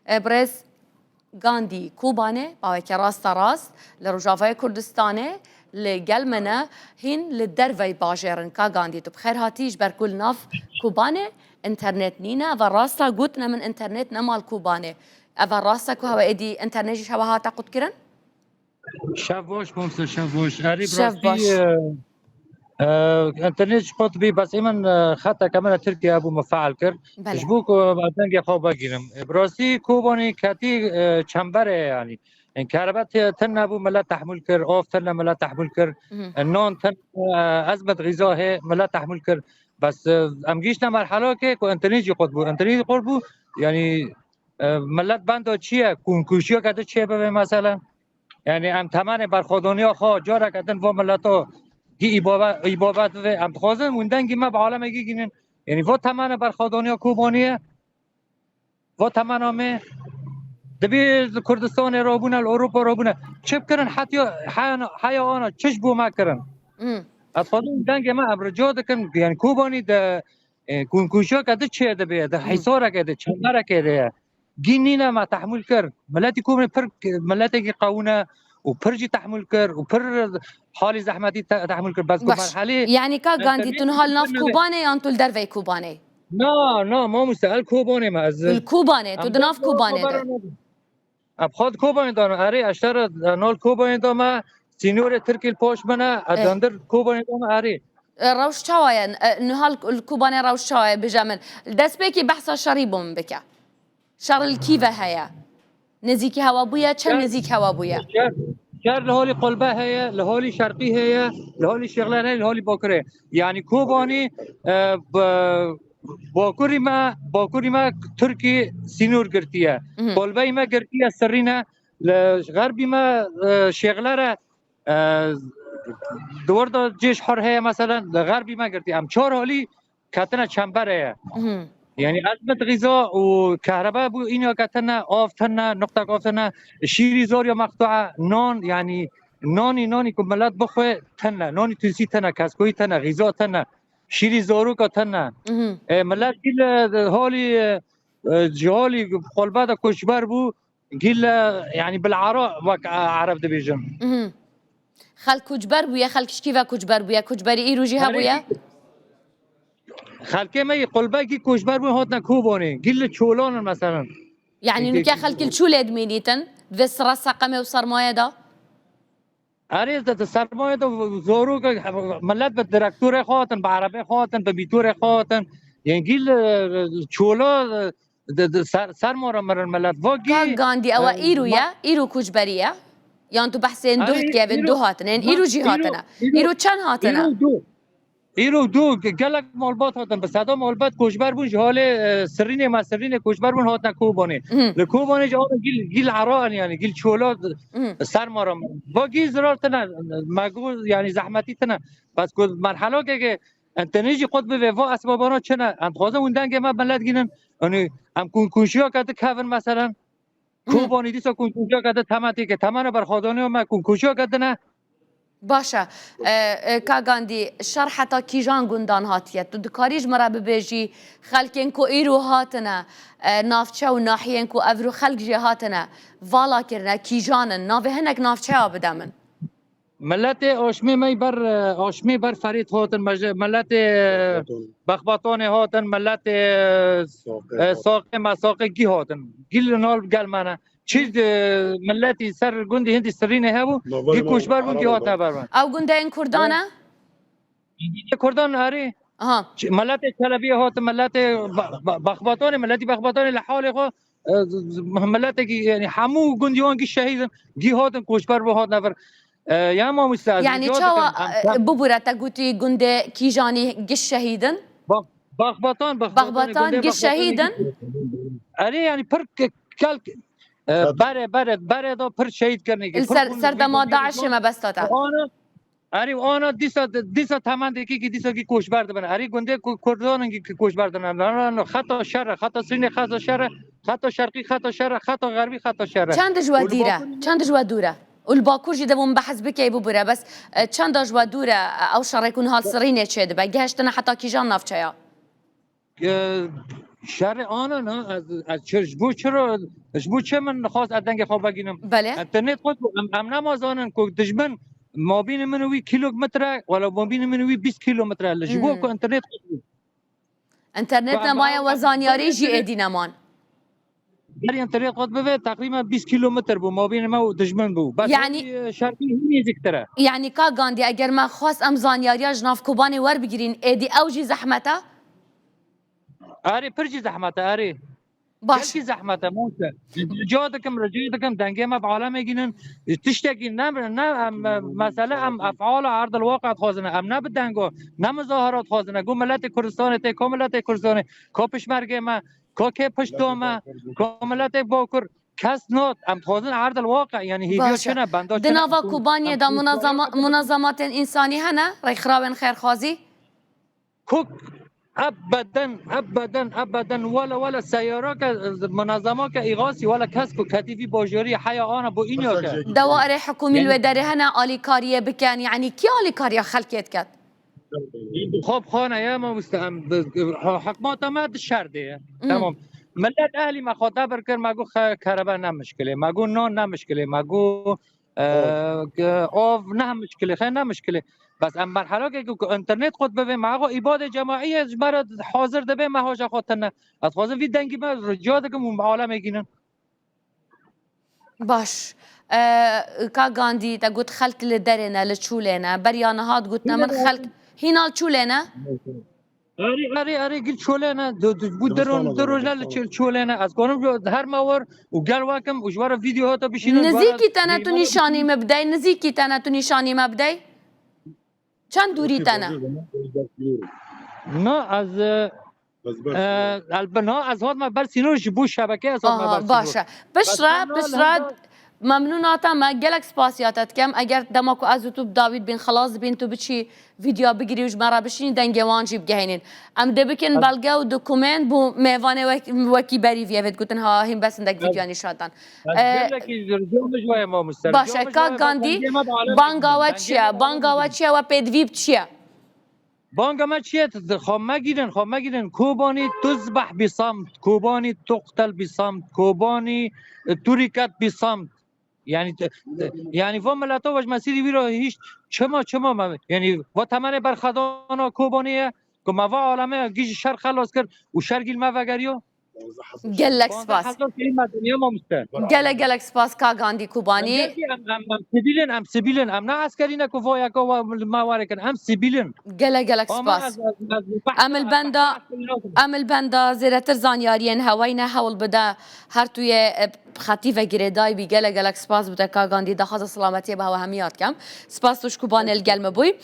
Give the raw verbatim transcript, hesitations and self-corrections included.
E, birêz Gandî Kobanê, baweke rasta rast li Rojavayê Kurdistanê, li gel me ne, hîn li derveyî bajêr in. Ka Gandî, tu bi xêr hatî, ji ber ku li nav Kobanê înternet nîne. Eva rasta got, ne min înternet nema li Kobanê. Eva rasta ku hewe êdî înternet jî hewe hate qutkirin? Şev baş, Mamse, şev baş. Erê, bi Şev rastî, baş. e, e, înternet ji qut bî, bes ê min, e, xeteke min li Tirkiye bû, min feal kir. Belê. Ji bo ku ez dengê xwe vegînim. E, bi rastî Kobanê ketî, e, çember e yanî. Yanî kerebe te-, tune bû, millet tehmûl kir, av tune, millet tehmûl kir. Mhm. E, nan tune, e, ezmet xîza hê, millet tehmûl kir. Bes, e, em gihîştine merhelakê ku înternet jî qut bû. Înternet jî qut bû, yanî, e, millet benda çi ye? Kûnkûşiyeke di çê bibe mesela? Yanî em temenê berxwedaniya xwe careke din va mileta gî îbabe-, îbabet bibe. Em dixwazin hûn dengê me bi alemekî gînin. Yanî va temenê berxwedaniya Kobanê ye. Va temena me. Dibê li Kurdistanê rabûne, li Ewropa rabûne. Çi bikirin hetiya heya, heya ana çi ji bo me kirin? Hmm. Ez dixwazim dengê me em rica dikin. Yanî Kobanê de, e, kûnkûşiyeke di çê dibe, di Hmm. hîsareke de, çemberekê de ye. Gî nîne me tehmûl kir. Miletî Kobanê pir miletekî qewûn e û pir jî tehmûl kir û pir halî zehmetî te-, tehmûl kir. Bes ku Baş. merhelê Yanî ka Gandî, tu niha li nav Kobanê yan tu li derveyî Kobanê? Na, na, mamoste, el Kobanê me, ez Li Kobanê, tu em di nav Kobanê de. Em xwe di Kobanê de ne, erê, ez şer, e, nal Kobanê de me, sînorê Tirkî li paş min e, ez Eh. dandir Kobanê de me, erê. E, rewş çawa ye? E, niha li, li Kobanê rewş çawa ye, bêje min? Li destpêkî behsa şerî bo min bike. Şer li kî ve heye? Nêzîkî hewa bûye, çend Şer, nêzîk hewa bûye? şer, şer li holî Qulbe heye, li holî Şerqî heye, li holî Şêxler heye, li holî Bakur heye. Yanî Kobanî, e, bi, Bakurî me, Bakurî me Tirkî sînor girtiye. Mhm. Qulbeyî me girtiye Sirîne, li Xerbî me, e, Şêxler e, e, di wir de cêş hor heye mesela, li Xerbî me girtiye. Em çar holî ketine çembere ye. Mhm. Yanî ezmet xîza û kehrebe bû, înya ketine, av tine, nuqtek av tine, şîrî zor ya mextûe, nan, yanî nanî, nanî ku millet bixwe tine, nanî tûsî tine, keskoyî tine, xîza tine, şîrî zaroka tine. Mhm. E, millet gîl, e, holî, e, e, ji holî Qulbe de koçber bû, gîl, e, yanî bil'era wek, e, Ereb dibêjin. Mhm. Xelk koçber bûye, xelk ji kî ve koçber bûye, koçberî îro jî Herî hebûye? Xelkê me yê Qulbe gî koçber bûn hatine Kobanê. Gî li çolan in meselen. Yanî Gî nuke xelk li çolê dimînîtin, di vê sira seqemê û sermayê de? Erê, di, di sermayê de zorok, millet bi direktorê xwe hatin, bi erebê xwe hatin, bi mîtorê xwe hatin. Yên gî li, e, çola, e, di, di ser, serma re mirin millet. Va gî, Ka Gandî, ew e, e, îro ma- ye? Îro koçberî ye? Yan tu behsên Erê, duh dikevin, îro, duh hatine. Yên ma-, îro jî îro, hatine. îro, Îro çend hatine? îro du. Îro du, ge-, gelek malbat hatin. Bi seda malbat koçber bûn ji halê, e, Sirînê me, Sirînê koçber bûn hatine Kobanê. Mhm. Li Kobanê jî ana gîl, gîl era in yanî, gîl çola Mhm. serma re mirin. Va gî zirar tine, me got, yanî zehmetî tine. Bes ku merhelakeke înternet jî qut bibe, va esbabana çi ne? Em dixwazin hûn dengê me millet gînin. Yanî em kûnkûşiyeke dikevin meselen. Mhm. Kobanî dîsa kûnkûşiyeke di temen têke. Temene berxwedaniya me kûnkûşiyeke din e. Baş e. E, e, ka Gandî, şer heta kîjan gundan hatiye? Tu dikarî ji min re bibêjî, xelkên ku îro hatine, e, navçe û nahiyên ku evro xelk jê hatine vala kirine, kîjan in? Navê hinek navçeya bide min. Miletê aşmê me ber, e, aşmê ber Ferîd hatin, me ji, miletê, e, Bexbatonê hatin, miletê, e, Saqê, Mesaqê gî hatin. Gî li nal gel me ne. Çi, e, miletî ser gundî hindî Sirînê hebû, gî koçber bûn, gî hate ber me. Ew gundeyên Kurdan e? Kurdan erê. Aha. Çi, miletê Çelebiyê hatin, miletê Ba-, Ba-, Bexbatonê, miletî Bexbatonê li halê xwe, e, z-, z-, miletekî, yanî hemû gundî wan gî şehîd in, gî hatin koçber bû hatine vir. E, ya mamoste, ez Yanî rica çawa, dikim, em, e, bibûre te gotî gundê kîjanî giş şehîd in? Bax-, Baxbatan, Baxbatanê Baxbatan gundê giş Baxbatanê şehîd in? giş. Erê, yanî pir ke-, kelk, e, Tabii. bere, bere, bere de pir şehîd kirinê. Li Pir ser, gund-, serdema gundî DAIŞê mebesta te. Ana, Erê, û ana dîsa, dîsa temen dikî ki dîsa ki koçber dibin. Erê, gundê ku-, Kurdan in ki koçber dibin. Na, na, na, xeta şer e, xeta Sirînê xeta şer e, xeta şerqî xeta şer e, xeta xerbî xeta şer e. Çend ji we Û li dîr e? Bakurê Çend ji we dûr e? Û li Bakur jî de bû min behs bike bibûre. Bes, e, çenda ji we dûr e, e, ew şerê ku niha li Sirînê çêdibe? Gehiştine heta kîjan navçeya? E, Şerê ana ne, ez, ez çi, ji bo çi ro, ji bo çi min xwest ez dengê xwe vegînim? Belê. Enternet xwest, em, em nema zanin ku dijmin mabînê min û wî kîlometre, wala mabînê min û wî bîst kîlometre. Li ji bo Hmm. ku enternet xwest bû. Enternet Ku em nemaye em we zanyarî em jî êdî neman. Her enternet xwest bibe teqrîben bîst kîlometre bû, mabînê me û dijmin bû. Bes Yani- ew, e, şerqî hîn nêzîktir e. Yani ka Gandî, eger me xwest em zanyariya ji nav Kobanê werbigirîn, êdî ew jî zehmet e? Erê, pir jî zehmet e, erê. Baş. Gelkî zehmet e, monse. Rica dikim, rica dikim, dengê me bi alemê gînin. Tiştekî ne, ne, em, mesele em efala erdil waqe dixwazin. Em ne bi dengo, ne muzahara dixwazin. Go miletê Kurdistanê tê, ko miletê Kurdistanê, ko pişmergê me, ko kê pişto me, ko miletê Bakur. Kes not, em dixwazin erdil waqe, yani hêviya Baş e. çi ne, benda çi Di ne, nava em ku-, Kobaniyê em de ku- munazama, munazamatên însanî hene, rêkxrawên xêrxwazî? Kok, ebeden, ebeden, ebeden, wala, wala seyara ke, munazama ke îxasî, wala kes ku ketî vî bajorî heya ana bo înyo ke. Dewarê hikûmî li Yani- wê derê hene alîkariyê bikin, yani kî alîkariya xelkê diket? Xop xane ya mamoste, em bi, ha, hikmata me di şer de ye. Hmm. Tamam. Millet ehlî me xwe tebir kir, me got xe-, kerebe ne mişkilê, me got nan ne mişkilê, me got, e, ke-, av ne mişkilê, xe ne mişkilê. Bes em merhelakê ku, ku internet xwe bivê, me xwe îbadê cemaî ye, ji me re hazir dibe, me haja xwe tine. Ez xwazim vî dengî me rica dikim û alemê gînin. Baş. E, ka Gandî, te got xelk li derê ne, li çûlê ne. Beriya niha digutin min xelk hîna li çûlê ne. Erê, erê, erê, gil çolê ne. Du, du, bu du roj, du roj ne li çil-, çolê ne. Ez konim jo her me war û gel wekim û ji wara video hata bişînin. Nizîkî te ne tu nîşanî me bidey, nizîkî te ne tu nîşanî me bidey. Çend dûrî te ne? Na, ez, e, e, elbina, ez hatme ber sînor ji bo şebeke, ez hatme ber Aha, sînor. baş e. Piştre, Bes piştre na, memnûnata me, gelek spasiyata dikem. Eger dema ku ez û tu bi dawî dibîn, xilas dibîn, tu biçî vîdeo bigirî û ji me re bişînî, dengê wan jî bigehînîn. Em dê bikin belge û dokument bo mêvanê wek-, wekî berî vî evê digotin, ha, hîn bes hindek vîdeo nîşan dan. Ez E, gelekî rica min ji we ye mamoste. Baş Rica e, min ji ka we ye, Gandî, dengê me bi alem banga dengê we me çi ye? bi Banga alem we çi ye? We pêdivî bi çi ye? Banga me çi ye? Xwe me girin, xwe me girin. Kobanî tuzbah bi samt, Kobanî tuqtel bi samt, Kobanî, e, turiket bi samt. Yani, te-, te-, yani va mileta ve ji mesîrî wî re hîç çima, çima me, yani va temenê berxedana Kobanî ye, ku me va aleme gî ji şer xelas kir û şer gî li me vegeriyo. Gelek Banga spas. Hezar kêlîme dinya mamoste. Gelek, gelek spas ka Gandî Kobanî. Em, em, em, em sivîl in, em sivîl in, em ne eskerî ne ku voyeka we, me warê kin, em sivîl in. Gelek, gelek Ama spas. ez, ez, ez behsa, Em li ez benda, behsa eskerî nakim. em li benda zêdetir zanyariyên heweyne hewl bide. Her tu yê, e, xetî ve girêdayî bî. Gelek, gelek spas bo te ka Gandî. Daxwaza selametiyê bi hewe hemiya dikem. Spas tu ji Kobanê li gel me bûyî.